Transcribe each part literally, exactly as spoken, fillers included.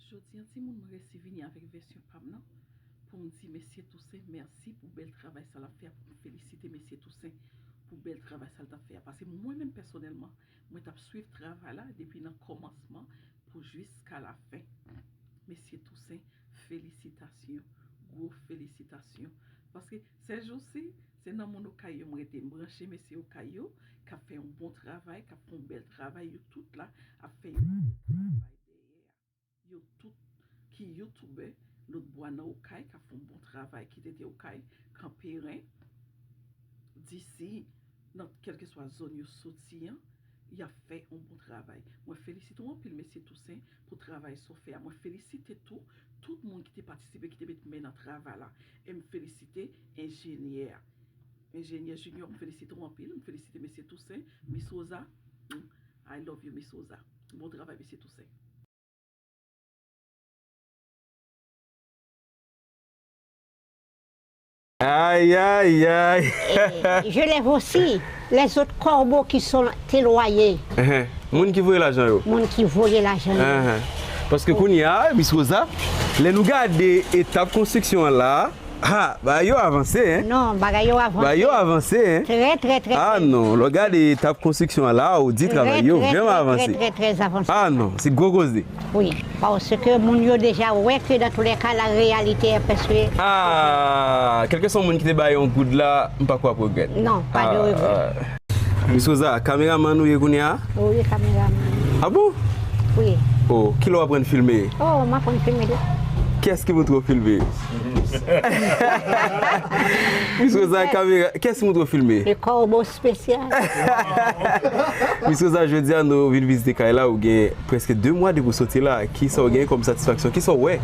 Jodi a, timoun, mwen resi vini avèk vèsyon pa m nan pou m di mesye Toussaint mèsi pou bèl travay sa l ap fè a, pou m felisite mesye Toussaint pou bèl travay sa l t ap fè a. Paske mwen menm pèsonèlman, mwen t ap swiv travay la depi nan kòmansman pou jiska lafen. Mesye Toussaint, felisitasyon, gwo felisitasyon. Paske sèjousi, se nan moun Okay yo m rete, m branche mesye Okay yo k ap fè yon bon travay, k ap fè yon bèl travay, yo tout la ap fè yon bèl travay dèyè a. Yo tout ki youtubè, lòt bò nan Okay, k ap fè yon bon travay, ki te te Okay, Kanperen, D C, nan kèlkeswa zòn yo soti an, y ap fè yon bon travay. Mwen felisite w anpil, mesye Toussaint, pou travay sa w fè a. Mwen felisite tou, tout moun ki te patisipe, ki te met men nan travay la. E m felisite enjenyè a. Enjenyè Junior, m felisite w anpil. M felisite mesye Toussaint, Miss Rosa. Mm, I love you, Miss Rosa. Bon travay, mesye Toussaint. Aïe, aïe, aïe. Et je lève aussi les autres corbeaux qui sont éloignés. Moun ki voye lajan yo. Moun ki voye lajan yo. Paske kounye a, Miss Rosa, lè nou gade etap konstriksyon an la, ha, bagay yo avanse, hein? Non, bagay yo avanse. Bagay yo avanse, hein? Trè, trè, trè, trè. Ah non, lè w gade etap konstriksyon an la, ou di travay yo vrèman avanse. Trè, trè, trè, trè avanse. Ah non, se gwo koze. Wi, paske moun yo deja wè ke dans tous les cas, la réalité est presque... Ah, kèlkeswa moun ki te bay yon goud la, m pa kwè ap regrèt. Non, pa de regrè. Miss Rosa, kameramann ou ye kounye a? Wi, kameramann. Ah bon? Wi. Oh, kilè w aprann filme? Oh, m aprann filme tou. Kiyès ki montre w filme? Miss Rosa, kamera, kiyès ki montre w filme? Le corbeau spécial. Miss Rosa, jodi a nou vin vizite kay la, ou gen prèske de mwa depi w soti la. Kisa w gen kòm satisfaksyon? Kisa w wè?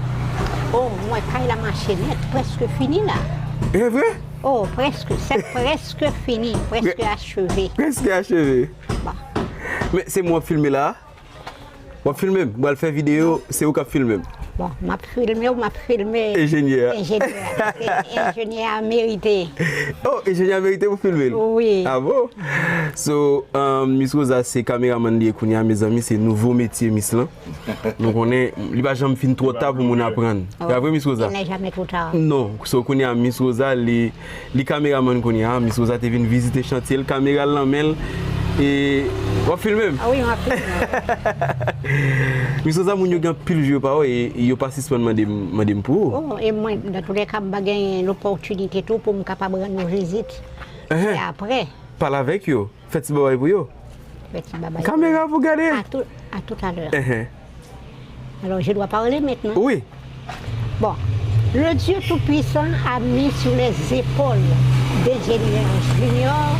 Oh, mwen, kay la mache nèt, prèske fini la. E vre? Oh, prèske, se prèske fini, prèske acheve. Prèske acheve. Bon. Men se mwen w ap filme la? W ap filme m? M pral fè videyo, se ou k ap filme m. Bon, m ap filme w, m ap filme enjenyè a. Enjenyè a. Paske enjenyè a merite. Oh, enjenyè a merite pou filme l? Wi. Ah bon? So, um, Miss Rosa se kameramann li ye kounye a, mezanmi, se nouvo metye Miss lan. Nou konnen, li pa janm fin twò ta pou moun aprann. Oh, pa vre, Miss Rosa? Il n'est jamais trop tard. Non. So, kounye a, Miss Rosa, li, li kameramann kounye a. Miss Rosa te vin vizite chantye l, kamera l nan men l. E w ap filme m? Ah wi, m ap filme. Miss Rosa, moun yo gen anpil jou yo pa wè, e yo pa sispann mande m, mande m pou ou. Oh, e mwen, dans tous les cas, m pa gen lopòtinite tou pou m kapab rann yo vizit. Enhen. E apre? Pale avèk yo. Fè ti babay pou yo. Fè ti babay. Kamera pou gade. À tout, à tout à l'heure. Enhen. Alors, je dois parler maintenant. Oui. Bon, le Dieu Tout-Puissant a mis sur les épaules d'Ingénieur Junior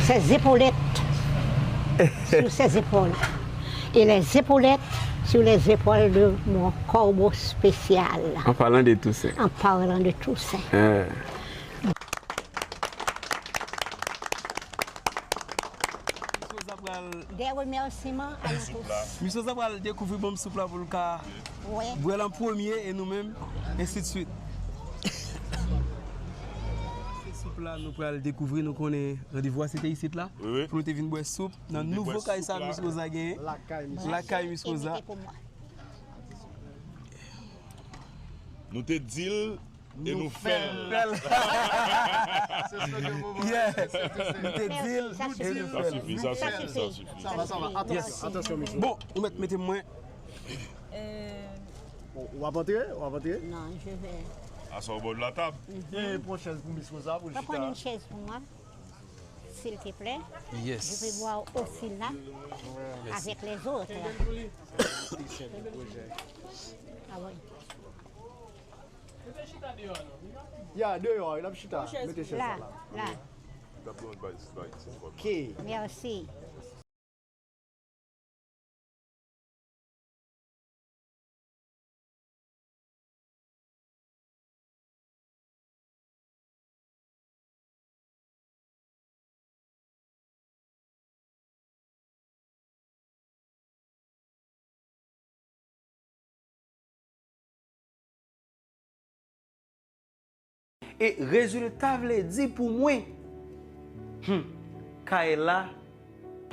ses épaulettes sur ses épaules. Et les épaulettes sur les épaules de mon corbeau spécial. En parlant de Toussaint. En parlant de Toussaint. Hein. Miss Rosa pral... Des remerciements à nous tous. Miss Rosa pral dekouvri bon soup la pou l ka bwè l an premye e nou menm, ensi de suite. Se soup la nou pral dekouvri, nou konnen randevou a se te isit la. Wi, wi. Pou nou te vin bwè soup nan nouvo kay sa Miss Rosa genyen. Lakay Miss Rosa. Lakay Miss Rosa. Nou te di l e nou fè l. Fè l. Yeah. Nou te di l e nou fè l. Sa sifi, sa sifi, sa sifi. Sa va, sa va. Atansyon, atansyon, mesye. Bon, ou mèt mete mwen. Euh, Bon, w ap antre? W ap antre? Non, je vais. Aswa w bò de la tab. Mhm. E pran chèz pou Miss Rosa, pou l chita. Pran une chaise pour moi, s'il te plaît. Yes. Je vais boire aussi là, avec les autres. Ah oui. Ya, deyò, l ap chita. Mete chèz la, la. La. Ok. Merci. E rezilta vle di pou mwen, hmm, kay la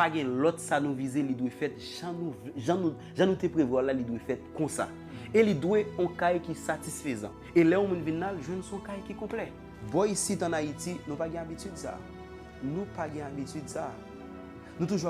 Pa gen lòt, sa nou vize, li dwe fèt jan nou, jan nou, jan nou te prevwa l la, li dwe fèt konsa. E li dwe yon kay ki satisfezan. E lè yon moun vin la, l jwenn se yon kay ki konplè. Bò isit ann Ayiti, nou pa gen abitid sa. Nou pa gen abitid sa. Nou toujou ap